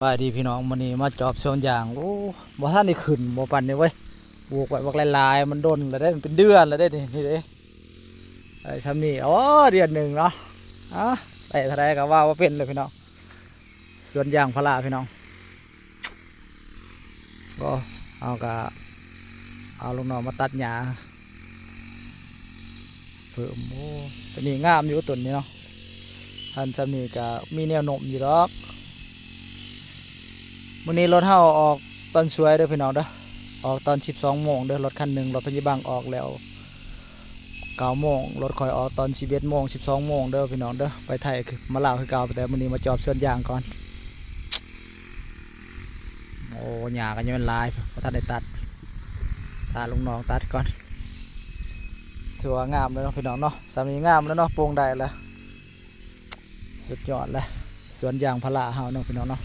ສະບາຍດີພີ່ນ້ອງ ມື້ນີ້ມາຈອບສວນຢາງ. ໂອ້ ບໍ່ທັນໄດ້ຂຶ້ນ ບໍ່ປານນີ້ເວີຍ. ປູກໄວ້ບັກຫຼາຍໆ ມັນດົນແລ້ວເດ້ ເປັນເດືອນແລ້ວເດ້ນີ້ ນີ້ເດ້. ໄດ້ຊ່ຳນີ້ ໂອ້ ເດືອນໜຶ່ງເນາະ. ອາ ໄດ້ເທົ່າໃດກໍວ່າບໍ່ເປັນເລີຍພີ່ນ້ອງ. ສວນຢາງພາລາພີ່ນ້ອງ. ກໍເຮົາກໍເອົາລູກນ້ອງມາຕັດຫຍ້າເພີ່ມ. ໂອ້ ຕົວນີ້ງາມຢູ່ ຕົ້ນນີ້ເນາະ. ຄັນຊ່ຳນີ້ກໍມີແນວໂນ້ມຢູ່ດອກ. ມື້ນີ້ລົດເຮົາອອກຕອນສວຍເດີພີ່ນ້ອງເດີ. ອອກຕອນສິບສອງໂມງເດີ. ລົດຄັນໜຶ່ງ ລົດພະຍາບັງອອກແລ້ວເກົ້າໂມງ. ລົດຂ້ອຍອອກຕອນສິບເອັດໂມງ ສິບສອງໂມງເດີພີ່ນ້ອງເດີ. ໄປໄທມາລາວຄືເກົ່າ ແຕ່ມື້ນີ້ມາຈອບສວນຢາງກ່ອນ. ໂອ້ ຫຍ້າກໍຍັງແມ່ນຫຼາຍ ບໍ່ທັນໄດ້ຕັດ. ຖ້າລູກນ້ອງຕັດກ່ອນ. ຖືວ່າງາມແລ້ວເນາະພີ່ນ້ອງເນາະ. ຊ່ຳນີ້ງາມແລ້ວເນາະ ໂປ່ງໄດ້ແລ້ວ. ສຸດຍອດແລ້ວ ສວນຢາງພາລາເຮົາເນາະພີ່ນ້ອງເນາະ.